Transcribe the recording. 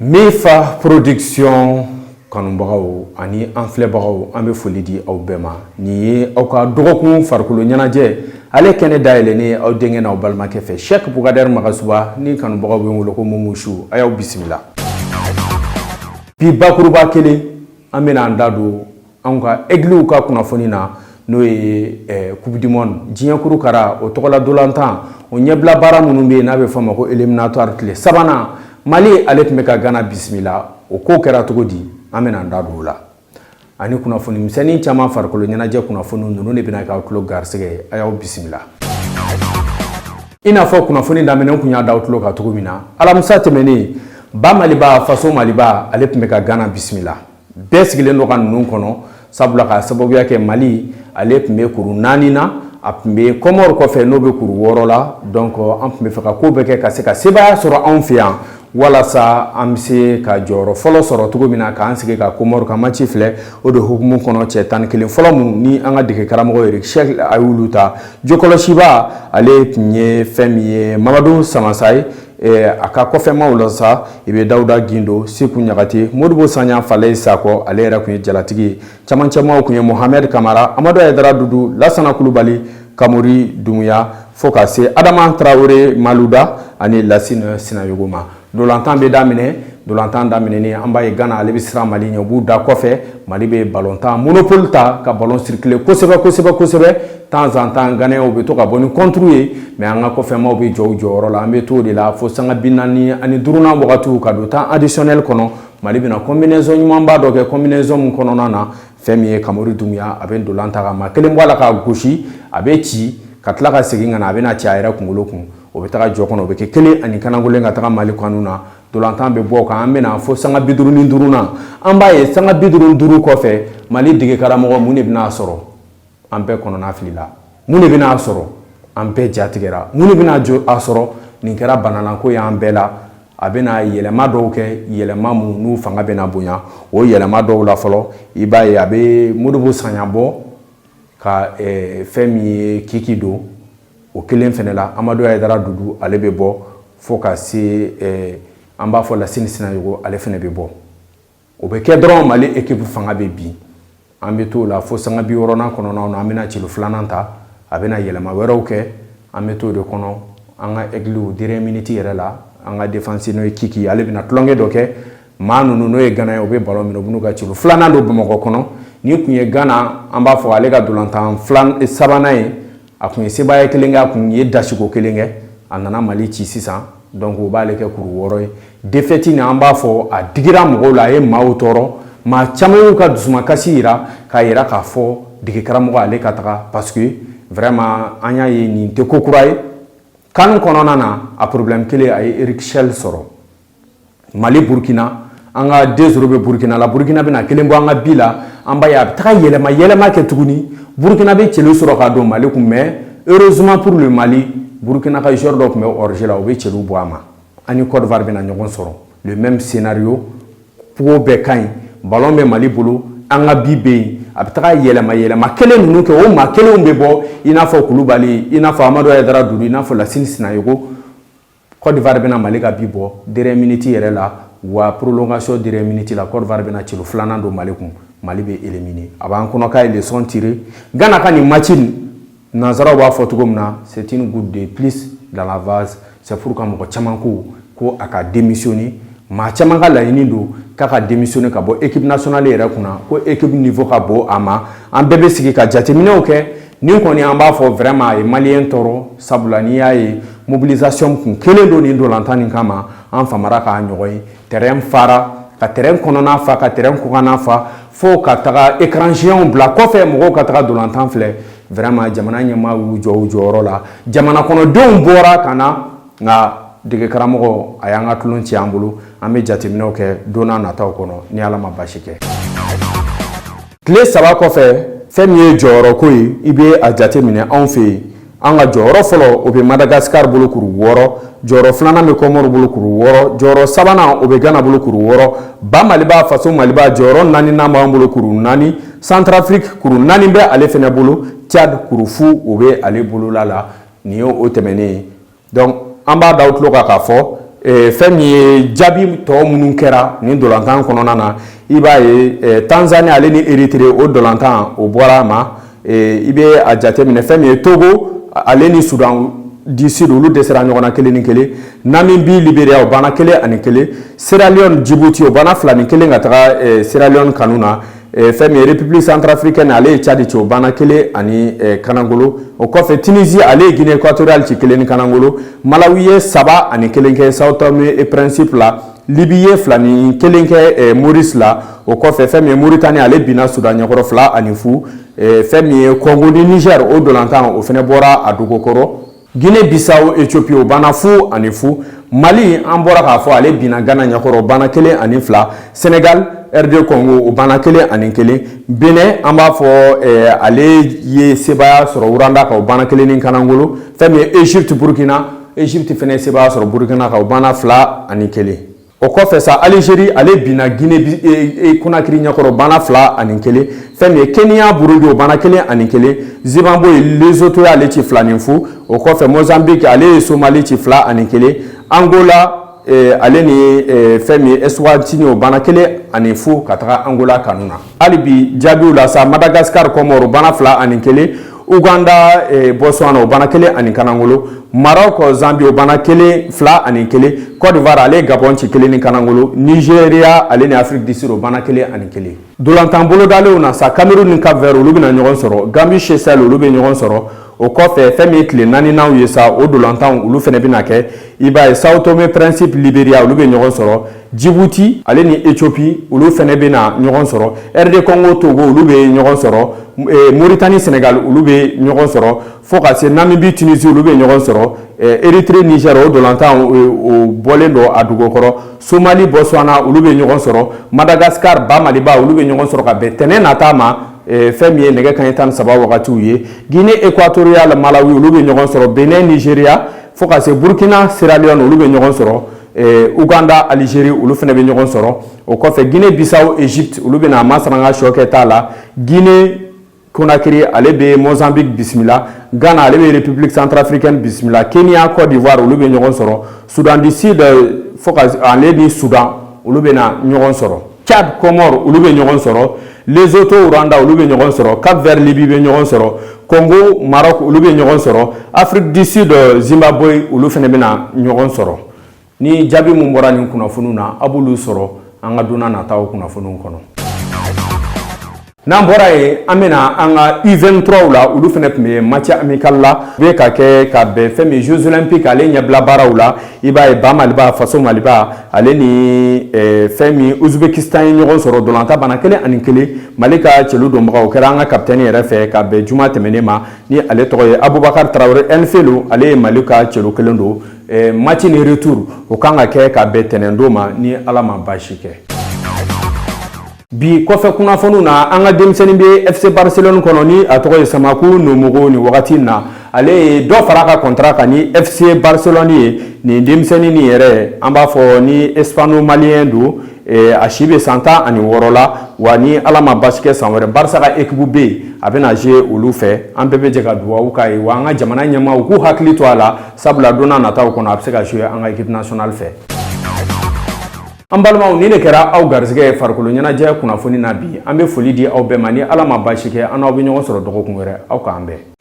Mifa Production kanubagaw ani an filɛbagaw, an bɛ foli di aw bɛɛ ma. Nin ye aw ka dɔgɔkun farikolo ɲɛnajɛ ale kɛnɛ dayɛlɛnnen aw denkɛ n'aw balimakɛ fɛ, Cheikh Bukadɛri Magasuba, ni kanubagaw bɛ n wele ko Mumusu. A y'aw bisimila. Bi bakuruba kelen, an bɛna an da don anw ka Aigles ka kunnafoni na, n'o ye Coupe du monde, diɲɛ kuru kara, o tɔgɔla dolantan, o ɲɛbila baara minnu bɛ yen n'a bɛ fɔ a ma ko éliminatoire. Tile sabanan, Mali ale tun bɛ ka Gana bisimila. O ko kɛra cogo di? An bɛna an da don o la ani kunnafoni misɛnnin caman. Farikolo ɲɛnajɛ kunnafoni ninnu de bɛna k'aw tulo garisɛgɛ ye. A y'aw bisimila. I n'a fɔ kunnafoni daminɛ kun y'a da aw tulo kan cogo min na, alamisa tɛmɛnen, ba Maliba, faso Maliba, ale tun bɛ ka Gana bisimila. Bɛɛ sigilen don ka ninnu kɔnɔ, sabula k'a sababuya kɛ Mali ale tun bɛ kuru 4 na, a tun bɛ Kɔmɔri kɔfɛ, n'o bɛ kuru 6 la. Donc an tun bɛ fɛ ka ko bɛɛ kɛ ka se ka sebaaya sɔrɔ anw fɛ yan, walasa an bɛ se ka jɔyɔrɔ fɔlɔ sɔrɔ cogo min na, k'an sigi ka Kɔmɔri ka match filɛ. O de hukumu kɔnɔ, cɛ 11 fɔlɔ mun ni an ka dege karamɔgɔ Eric Chelle a y'olu ta, jokɔlɔsiba ale tun ye fɛn min ye, Mamadu Samasa ye. A ka kɔfɛmaw la sa, i bɛ Dawuda Gindo, Seku Ɲagate, Modibo Sanya, Falaye Sakɔ, ale yɛrɛ tun ye jalatigi ye. Camancɛmaw tun ye Mohamɛd Kamara, Amadu Ayidara Dudu, Lasana Kulubali, Kamori Dumuya, fo ka se Adama Tarawele Maluda ani Lasine Sinayogo ma. Dolantan bɛ daminɛ. Dolantan daminɛnen, an b'a ye Gana ale bɛ siran Mali ɲɛ, u b'u da kɔfɛ. Mali bɛ balontan monopole ta ka ballon circuler kosɛbɛ kosɛbɛ kosɛbɛ. Temps en temps, Ghanéens bɛ to ka bɔ ni contre ye, mais an ka kɔfɛmaw bɛ jɔ u jɔyɔrɔ la. An bɛ t'o de la fo sanga 45nan wagatiw, ka don temps additionnel kɔnɔ. Mali bɛna combinaison ɲumanba dɔ kɛ, combinaison min kɔnɔna na, fɛn min ye Kamori Dumuya, a bɛ ndolan ta ka maa kelen bɔ a la k'a gosi, a bɛ ci ka tila ka segin ka na, a bɛna ci a yɛrɛ kunkolo kun, o bɛ taga jɔ kɔnɔ, o bɛ kɛ kelen ani kanankolen ka taga Mali kanu na. Dolantan bɛ bɔ o kan, an bɛna fo sanga 55nan. An b'a ye sanga 55 kɔfɛ, Mali dege karamɔgɔ, mun de bɛna sɔrɔ? An bɛɛ kɔnɔna filila. Mun de bɛna sɔrɔ? An bɛɛ jatigɛra. Mun de bɛna a sɔrɔ? Nin kɛra banalanko ye an bɛɛ la. A bɛna yɛlɛma dɔw kɛ, yɛlɛma mun n'u fanga bɛna bonya. O yɛlɛma dɔw la fɔlɔ, i b'a ye a bɛ Modibo Sanya bɔ ka fɛn min ye Kiki don. O kelen fɛnɛ la, Amadu Ayidara Dudu, ale bɛ bɔ, fo ka se an b'a fɔ Lasini Sinayogo, ale fɛnɛ bɛ bɔ. O bɛ kɛ dɔrɔn, Mali équipe fanga bɛ bin. An bɛ t'o la fo sanga 60nan kɔnɔnaw na, an bɛna celu filanan ta, a bɛna yɛlɛma wɛrɛw kɛ. An bɛ t'o de kɔnɔ, an ka Aigles, dernière minute yɛrɛ la, an ka défense, n'o ye Kiki, ale bɛna tulonkɛ dɔ kɛ. Maa ninnu, n'o ye Gana ye, u bɛ ballon minɛ, u b'u ka celu filanan don Bamakɔ kɔnɔ. Ni tun ye Gana, an b'a fɔ ale ka dolantan filan sabanan ye, a tun ye sebaaya kelen kɛ, a tun ye dasiko kelen kɛ, a nana Mali ci sisan. Donc o b'ale kɛ kuru 6 ye. Défaite nin, an b'a fɔ a digira mɔgɔw la, a ye maaw tɔɔrɔ, maa caman y'u ka dusumakasi yira, k'a yira k'a fɔ dege karamɔgɔ ale ka taga, parce que vraiment an y'a ye nin tɛ ko kura ye. CAN kɔnɔna na, a problème kelen a ye Eric Chelle sɔrɔ. Mali Burkina, an ka 2-0 bɛ Burkina la, Burkina bɛna kelen bɔ an ka bi la. An b'a ye a bɛ taga yɛlɛma yɛlɛma kɛ tuguni, Burkina bɛ celu sɔrɔ ka don Mali kun. Mais heureusement pour le Mali, Burkina ka joueur dɔ tun bɛ hors-jeu la, o bɛ celu bɔ a ma. Ani Côte d'Ivoire bɛna ɲɔgɔn sɔrɔ, le même scénario, ko bɛɛ ka ɲi, ballon bɛ Mali bolo, an ka bi bɛ yen, a bɛ taga yɛlɛma yɛlɛma kelen ninnu kɛ, o maa kelenw bɛ bɔ, i n'a fɔ Kulubali, i n'a fɔ Amadu Ayidara Dudu, i n'a fɔ Lasine Sinayogo. Côte d'Ivoire bɛna Mali ka bi bɔ dernière minute yɛrɛ la, wa prolongation dernière minute la, Côte d'Ivoire bɛna celu filanan don Mali kun, Mali bɛ éliminer. A b'an kɔnɔ k'a ye leçon tiré. Gana ka nin match nin, nanzaraw b'a fɔ cogo min na, c'est une goutte de plus dans la vase. C'est pourquoi mɔgɔ caman ko ko a ka démissionner. Maa caman ka laɲini don k'a ka démissionner ka bɔ équipe nationale yɛrɛ kunna, ko équipe niveau ka bon a ma. An bɛɛ bɛ sigi ka jateminɛw kɛ. Nin kɔni, an b'a fɔ vraiment a ye Malien tɔɔrɔ, sabula n'i y'a ye mobilisation kun kelen don nin dolantan nin kama, an famara k'a ɲɔgɔn ye. Terrain fara, ka terrain kɔnɔna fa, ka terrain kɔkanna fa, fo ka taga écran géant bila kɔfɛ, mɔgɔw ka taga dolantan filɛ. Vraiment, jamana ɲɛmaa y'u jɔ u jɔyɔrɔ la, jamana kɔnɔdenw bɔra ka na, nka dege karamɔgɔ a y'an ka tulon ci an bolo. An bɛ jateminɛw kɛ don n'a nataw kɔnɔ, ni Ala ma basi kɛ. Tile 3 kɔfɛ, fɛn min ye jɔyɔrɔko ye, i bɛ a jateminɛ anw fɛ yen, an ka jɔyɔrɔ fɔlɔ, o bɛ Madagascar bolo kuru 6, jɔyɔrɔ filanan bɛ Kɔmɔri bolo kuru 6, jɔyɔrɔ sabanan, o bɛ Gana bolo kuru 6. Ba Maliba, faso Maliba, jɔyɔrɔ naaninan b'an bolo kuru 4. Centrafrique, kuru 4 bɛ ale fɛnɛ bolo. Tchad, kuru fu, o bɛ ale bolola la. Nin ye o tɛmɛnen ye. Donc an b'a da aw tulo kan k'a fɔ Fɛn min ye jaabi tɔ minnu kɛra nin dolantan kɔnɔna na, i b'a ye Tanzanie ale ni Érythrée, o dolantan o bɔra a ma. I bɛ a jateminɛ, fɛn min ye Togo ale ni Soudan du Sud, olu dɛsɛra ɲɔgɔn na 1-1. Namibie, Libéria, o banna 1-1. Sierra Leone, Djibouti, o banna 2-1 ka taga Sierra Leone kanu na. Fɛn min ye République centrafricaine, ale ye Tchad ci, o banna 1 ani kanangolo. O kɔfɛ, Tunisie ale ye Guinée équatoriale ci 1 ni kanangolo. Malawi ye 3-1 kɛ Sao Tomé et Principe la. Libye ye 2-1 kɛ Maurice la. O kɔfɛ, fɛn min ye Mauritanie, ale binna Soudan ɲɛkɔrɔ 2-0. Fɛn min ye Congo ni Niger, o dolantan o fɛnɛ bɔra a dogokɔrɔ. Guinée Bissau, Éthiopie, o banna 0-0. Mali, an bɔra k'a fɔ, ale binna Ghana ɲɛkɔrɔ, o banna 1-2. Sénégal, RD Congo, o banna 1-1. Benin, an b'a fɔ, ale ye sebaaya sɔrɔ Rwanda kan, o banna 1 ni kanangolo. Fɛn min ye Égypte, Burkina, Égypte fɛnɛ ye sebaaya sɔrɔ Burkina kan, o banna 2-1. O kɔfɛ sa, Algérie ale binna Guinée Conakry ɲɛkɔrɔ, o banna 2-1. Fɛn min ye Kenya, Burundi, o banna 1-1. Zimbabwe, Lesotho y'ale ci 2-0. O kɔfɛ, Mozambique ale ye Somalie ci 2-1. Angola ale ni fɛn min ye Eswatini, o banna 1-0 ka taga Angola kanu na. Hali bi jaabiw la sa, Madagascar, Comore, o banna 2-1. Uganda, Botswana, o banna 1 ani kanangolo. Maroc, Zambie, o banna kelen 2-1. Côte d'Ivoire ale ye Gabon ci 1 ni kanangolo. Nigeria ale ni Afrique du Sud, o banna 1-1. Dolantan bolodalenw na sa, Cameroun ni Cap Vert, olu bɛna ɲɔgɔn sɔrɔ. Gambie, Seychelles, olu bɛ ɲɔgɔn sɔrɔ. O kɔfɛ, fɛn min ye tile naaninan ye sa, o dolantanw olu fana bɛna kɛ. I b'a ye, Sao Tomé Principe, Libéria, olu bɛ ɲɔgɔn sɔrɔ. Djibouti ale ni Éthiopie, olu fana bɛna ɲɔgɔn sɔrɔ. RD Congo, Togo, olu bɛ ɲɔgɔn sɔrɔ. Mauritanie, Sénégal, olu bɛ ɲɔgɔn sɔrɔ. Fo ka se Namibie, Tunisie, olu bɛ ɲɔgɔn sɔrɔ. Érythrée, Niger, o dolantan o bɔlen don a dugukɔrɔ. Somalie, Botswana, olu bɛ ɲɔgɔn sɔrɔ. Madagascar, Ba Maliba, olu bɛ ɲɔgɔn sɔrɔ ka bɛn tɛnɛn nata ma, fɛn min ye nɛgɛ kanɲɛ 13 wagatiw ye. Guinée équatoriale, Malawi, olu bɛ ɲɔgɔn sɔrɔ. Benin, Nigeria, fo ka se Burkina, Sierra Leone, olu bɛ ɲɔgɔn sɔrɔ. Uganda, Algérie, olu fana bɛ ɲɔgɔn sɔrɔ. O kɔfɛ, Guinée Bissau, Égypte, olu bɛna a masaranga sɔ kɛ t'a la. Guinée Conakry ale bɛ Mozambique bisimila. Ghana ale bɛ République centrafricaine bisimila. Kenya, Côte d'Ivoire, olu bɛ ɲɔgɔn sɔrɔ. Soudan du Sud fo ka ale ni Soudan, olu bɛna ɲɔgɔn sɔrɔ. Tchad, Comore, olu bɛ ɲɔgɔn sɔrɔ. Lesotho, Rwanda, olu bɛ ɲɔgɔn sɔrɔ. Cap Vert, Libye bɛ ɲɔgɔn sɔrɔ. Congo, Maroc, olu bɛ ɲɔgɔn sɔrɔ. Afrique du Sud, Zimbabwe, olu fana bɛna ɲɔgɔn sɔrɔ. Ni jaabi mun bɔra nin kunnafoniw na, a b'olu sɔrɔ an ka don nataw kunnafoniw kɔnɔ. N'an bɔra yen, an bɛna an ka U23 la. Olu fana tun bɛ match amical la, u bɛ ka kɛ ka bɛn fɛn min Jeux olympiques ale ɲɛbila baaraw la. I b'a ye, Ba Maliba, Faso Maliba, ale ni fɛn min Ouzbékistan ye ɲɔgɔn sɔrɔ, dolantan bana 1-1. Mali ka celu donbagaw kɛra an ka capitaine yɛrɛ fɛ ka bɛn juma tɛmɛnen ma, ni ale tɔgɔ ye Abubakar Tarawele Ɛnfelo, ale ye Mali ka celu kelen don. Match ni retour o kan ka kɛ ka bɛn tɛnɛndon ma, ni Ala ma baasi kɛ. Bi kɔfɛ kunnafoniw na, an ka denmisɛnnin bɛ FC Barcelone kɔnɔ, ni a tɔgɔ ye Samaku Nomogo. Nin wagati in na, ale ye dɔ fara a ka contrat kan ni FC Barcelone ye. Nin denmisɛnnin nin yɛrɛ, an b'a fɔ ni hispano malien don, a si bɛ san 16 la. Wa ni Ala ma basi kɛ, san wɛrɛ Barça ka équipe bɛ yen, a bɛna jouer olu fɛ. An bɛɛ bɛ jɛ ka dugawu k'a ye. Wa an ka jamana ɲɛmaaw k'u hakili to a la, sabula don n'a nataw kɔnɔ, a bɛ se ka jouer an ka équipe nationale fɛ. An balimaw, nin de kɛra aw garisɛgɛ ye farikolo ɲɛnajɛ kunnafoni na bi. An bɛ foli di aw bɛɛ ma. Ni Ala ma basi kɛ, an n'aw bɛ ɲɔgɔn sɔrɔ dɔgɔkun wɛrɛ. Aw k'an bɛn.